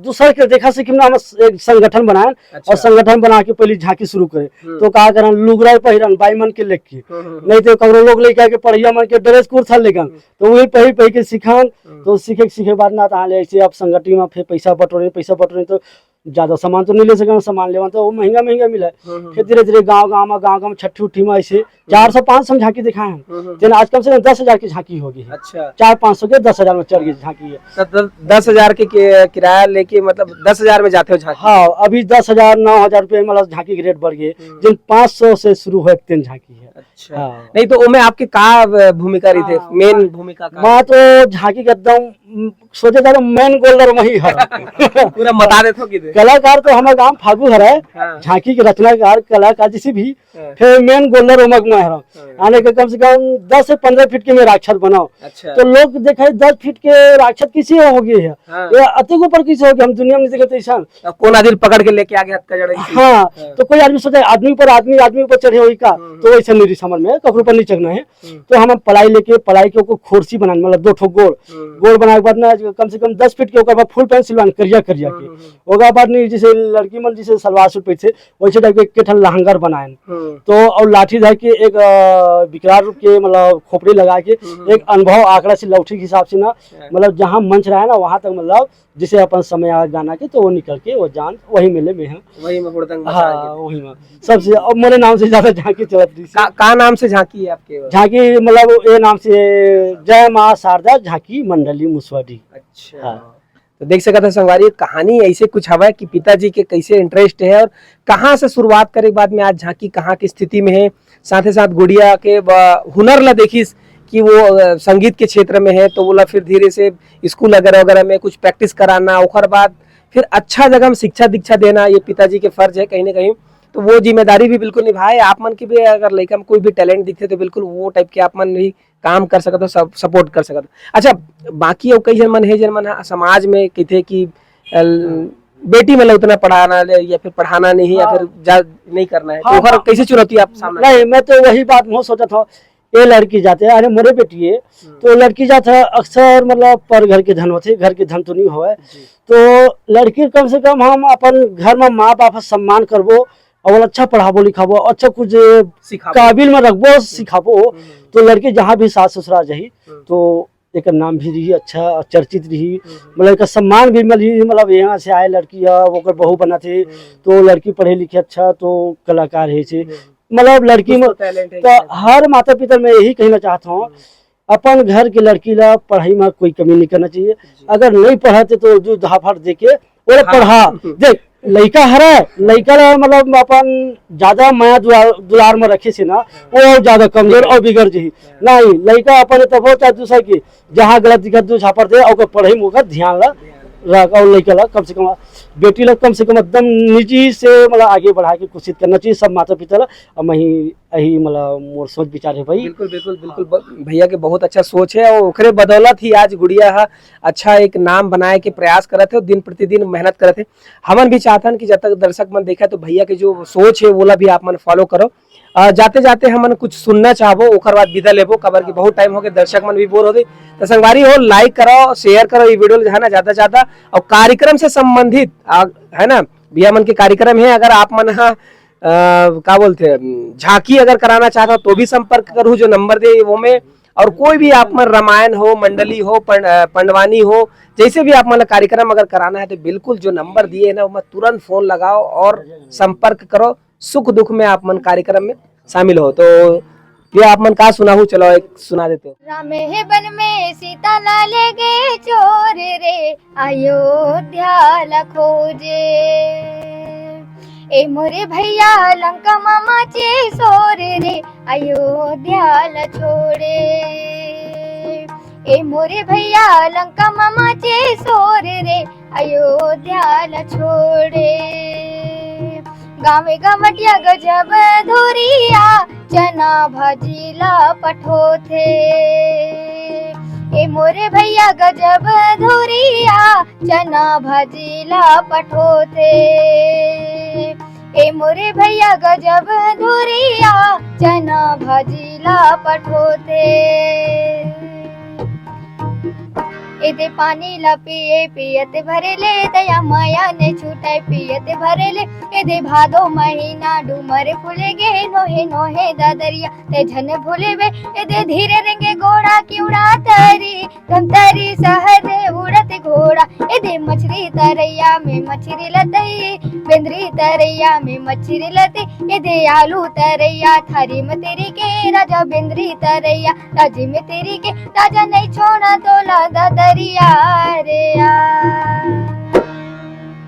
दूसर के देखा से कि हमन एक संगठन बनाएन, अच्छा। और संगठन बना के पहले झांकी शुरू करें। हम्म। तो का करन, लुगरा पहिरन बाई मन के लेके, हम्म, हम्म, हम्म। नहीं तो ककरो लोग लेके आके पढ़िया मन के ड्रेस कुर्ता लेगन, हम्म। तो वही पहिर पहिर के सिखान। हम्म। तो सीखे सीखे बाद ना, तहाँ ले ऐसे आप संगठन में फिर पैसा बटोरे, पैसा बटोरे, तो ज्यादा सामान तो नहीं ले सके, सामान लेवन तो वो महंगा महंगा मिला है। हम्म, हम्म। फिर धीरे धीरे गाँव गाँव में, गाँव गाँव में छठी उठी में ऐसे चार सौ पाँच सौ में झांकी दिखाए हम। हम्म, हम्म। तेन आज कम से कम दस हजार की झांकी होगी है। अच्छा। चार पाँच सौ के दस हजार में चढ़ गई झांकी है। तो द-, दस हजार के, के किराया लेके, मतलब, दस हजार में जाते हो झांकी? हाँ, अभी दस हजार, नौ हजार रुपये, मतलब, झांकी के रेट बढ़ गए। हम्म। जिन पाँच सौ से शुरू हुए, तेन झांकी है। अच्छा। हाँ। नहीं तो ओमे आपके का, अ, भूमिका रही थे? हाँ, मेन मैं, भूमिका का? मैं तो झांकी के एकदम, उम, सोचे जा तो मेन गोल्डर वही है। पूरा बता देते हो कि दे? कलाकार तो हमारे गांव फागू हरे, हाँ। झांकी के रचनाकार, कलाकार जैसे भी, हाँ। फिर मेन गोल्डर ओमक मैं हरा। हाँ। यानी कि कम से कम दस से पन्द्रह फीट के मैं राक्षस बनाओ। अच्छा। तो लोग देखे दस फीट के राक्षस किसी हो गई है, हाँ। ये अतिक ऊपर किसी हो गई, हम दुनिया में नहीं देखे तो ऐसा। अब कौन आदमी पकड़ के लेके आ गया हत्या जड़ा किसी? हाँ, हाँ। तो कोई आदमी सोचे आदमी ऊपर, आदमी आदमी ऊपर चढ़े होई का, हम्म। तो वैसे नहीं समझ में, कपड़ों पर नहीं चढ़ना है। हम्म। तो हम पलाई लेके, पलाई के ओकर खोरसी बनान, मतलब दो ठो गोल, हम्म। गोल बनाए के बाद ना कम से कम दस फीट के ओकर बाद फुल पैंट सिलवान करिया करिया के। हम्म, हम्म, हम्म। ओकर बाद नहीं, जैसे लड़की मन जैसे सलवार सूट पहनथे, वैसे टाइप के एक ठन लहंगर बनाएन। हम्म। तो और लाठी धर के एक, अ, विकराल रूप के, मतलब, खोपड़ी लगा के हम्म, हम्म। एक अनुभव आंकड़ा से लौठी के हिसाब से ना, अच्छा। मतलब, जहाँ मंच रहा है ना, वहाँ तक, मतलब, जिसे अपन समय आ गाना के, तो वो निकल के वो जान वही मेले में है। वही में हुड़दंग मचा हाँ, गया। वही में। सबसे अब मेरे नाम से ज्यादा झांकी चलत रही से। का, का नाम से झांकी है आपके? झांकी, मतलब, ये नाम से, जय माँ शारदा झांकी मंडली मुसवाडी। अच्छा। हाँ। तो देख सकत हो संगवारी, कहानी ऐसे कुछ हवय कि पिताजी के कैसे इंटरेस्ट है और कहाँ से शुरुआत करे के बाद में आज झांकी कहाँ की स्थिति में है। साथ ही साथ गुड़िया के ब-, हुनर ला देखिस कि वो, अ, संगीत के क्षेत्र में है, तो ओला फिर धीरे से स्कूल वगैरह वगैरह में कुछ प्रैक्टिस कराना, ओकर बाद फिर अच्छा जगह में शिक्षा दीक्षा देना, ये पिताजी के फर्ज है कहीं ना कहीं। तो वो जिम्मेदारी भी बिल्कुल निभाए। आप मन के भी अगर लइका में कोई भी टैलेंट दिखथे तो बिल्कुल वो टाइप के आप मन भी काम कर सकत हो, सब सपोर्ट कर सकत हो। अच्छा, बाकी अउ कई झन मन हे, जेन मन ह समाज में कहिथे कि, अ, बेटी मन ला उतना पढ़ाना ले या फिर पढ़ाना नहीं या हाँ। फिर जा, नहीं करना है, तो हाँ, ओकर हाँ। कैसे चुनौती आप सामना नहीं, मैं तो वही बात मैं सोचत हूँ, ये लड़की जाते, अरे मोरे बेटी है, हम्म। तो लड़की जाते अक्सर, मतलब, पर घर के धन होते, घर के धन तो नहीं होवे, जी। तो लड़की कम से कम हम अपन घर में माँ बाप का सम्मान करबो, और अच्छा पढ़ाबो लिखाबो, अच्छा कुछ सिखाबो। काबिल में रखबो, सिखाबो, हम्म। तो लड़की जहाँ भी सास ससुरा जाही, हम्म। तो एकर नाम भी रही अच्छा, चर्चित रही, हम्म। मतलब, एकर सम्मान भी मिलही, मतलब, यहाँ से आए लड़की है, ओकर बहू बनत हे, हम्म। तो लड़की पढ़े लिखे अच्छा, तो कलाकार है से, हम्म। मतलब, लड़की कुछ में, तो talent है तो इसमें। हर माता पिता मैं यही कहना चाहता हूँ, हम्म। अपन घर के लड़की ला पढ़ाई में कोई कमी नहीं करना चाहिए। जी। अगर नहीं पढ़ाते तो दू धाफड़ दे के ओला हाँ। पढ़ा। देख, लइका हरे, लइका ला, मतलब, अपन ज्यादा माया दुलार, दुलार में रखे से ना, वो और ज्यादा कमजोर और बिगड़ जाही। नहीं, लइका अपन तब हो चाहे दूसरा की, जहाँ गलत दिखत दू झापड़ दे, और ओकर पढ़ाई में ओकर ध्यान ला रख, और लइका ला कम से कम, बेटी ला कम से कम एकदम निजी से, मतलब, आगे बढ़ाए के कोशिश करना चाहिए सब माता पिता ला। अब मैं ही, यही, मतलब, मोर सोच विचार है भाई। बिल्कुल, बिल्कुल, बिल्कुल। ब-, भैया के बहुत अच्छा सोच है और ओकरे बदौलत ही आज गुड़िया हा अच्छा एक नाम बनाए के प्रयास करत है और दिन प्रतिदिन मेहनत करत है। हमन भी चाहतन कि जब तक दर्शक मन देखा तो भैया के जो सोच है, वोला भी आप मन फॉलो करो। अ, जाते जाते हमन कुछ सुनना चाहबो, ओकर बाद विदा लेबो, काबर कि बहुत टाइम हो गए, दर्शक मन भी बोर हो गए। तो संगवारी हो, लाइक करो, शेयर करो ये वीडियो ला, है ना, ज्यादा से ज्यादा। और कार्यक्रम से संबंधित, आ, है ना, भैया मन के कार्यक्रम है, अगर आप मन हा, अ, का बोलते हैं, झांकी अगर कराना चाहता हो तो भी संपर्क करू जो नंबर दे वो में। और कोई भी आप मन रामायण हो, मंडली हो, पं-, अ, पंडवानी हो, जैसे भी आप मन ला कार्यक्रम अगर कराना है तो बिल्कुल जो नंबर दिए है ना, वो में तुरंत फोन लगाओ और संपर्क करो। सुख दुख में आप मन कार्यक्रम में शामिल हो। तो ये आप मन का सुनाहू, चलो एक सुना देते हो। राम हे बन में सीता ला ले गे चोर रे, अयोध्या ला खोजे। ए मोरे भैया लंका मा माचे सोर रे, अयोध्या ला छोड़े। ए मोरे भैया लंका मा माचे सोर रे, अयोध्या ला छोड़े। गावे गवटिया गजब धुरिया, चना भाजी ला पठोथे। ए मोरे भैया गजब धुरिया, चना भाजी ला पठोथे। ए मोरे भैया गजब धुरिया, चना भाजी ला पठोथे। एदे पानी ला पिए पियत भरे ले, दया माया ने छूटे पियत भरे ले। एदे भादो महीना डूमर फूले गे, नोहे नोहे ददरिया ते झन भूले बे। एदे धीरे रेंगे गोड़ा किउड़ा तरी, धमतरी सहर ले उड़त घोड़ा। एदे मछरी तरैया में मछरी लतई, बेंदरी तरैया में मछरी लतई। एदे आलू तरैया थारी में तेरी के राजा, बेंदरी तरैया ताजी में तेरी के राजा, नहीं छोड़ा तोला ददरिया रे यार।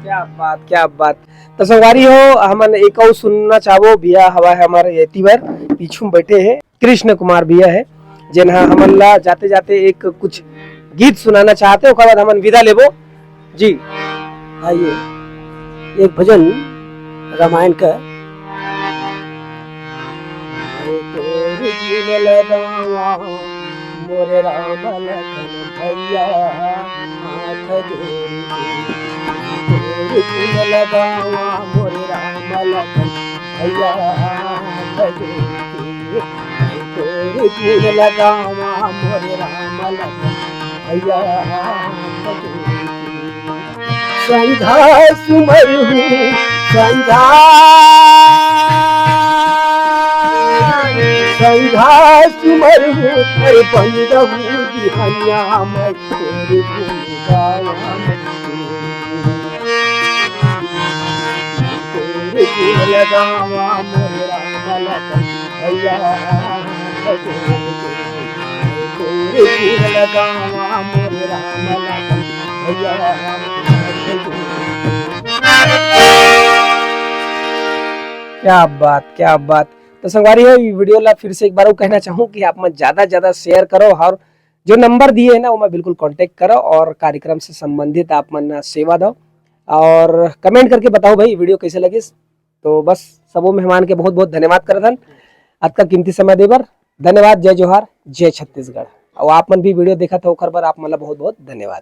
क्या बात, क्या बात। तो संगवारी हो, हमन एक अउ सुनना चाहबो, भैया हवा है हमारे एती बर, पीछू में बैठे हैं कृष्ण कुमार भैया है, जेन हा हमन ला जाते जाते एक कुछ गीत सुनाना चाहते, ओकर बाद हमन विदा लेबो जी। आइए, एक भजन रामायण का। तोर गुण लगावा मोरे राम लखन भैया, हाथ जोड़ के। तोर गुण लगावा मोरे राम लखन भैया, हाथ जोड़ के। तोर गुण लगावा मोरे राम लखन भैया, हाथ जोड़ के। संझा सुमरहूँ, संझा, संझा सुमरहूँ, अरे बंदहूँ बिहनिया मैं तोर गुण गावा। तोर गुण लगावा मोरे राम लखन भैया, तोर गुण लगावा मोरे राम लखन भैया। क्या बात, क्या बात। तो संगवारी हो, ये वीडियो ला फिर से एक बार वो कहना चाहूँ कि आप मन ज्यादा से ज्यादा शेयर करो और जो नंबर दिए है ना, वो मैं बिल्कुल कॉन्टेक्ट करो और कार्यक्रम से संबंधित आप मन सेवा दो और कमेंट करके बताओ भाई वीडियो कैसे लगिस। तो बस सबो मेहमान के बहुत बहुत धन्यवाद करत हन अतका कीमती समय दे बर। धन्यवाद, जय जोहार, जय छत्तीसगढ़। और आप मन भी वीडियो देखत हो ओकर बर आप मन ला बहुत बहुत धन्यवाद।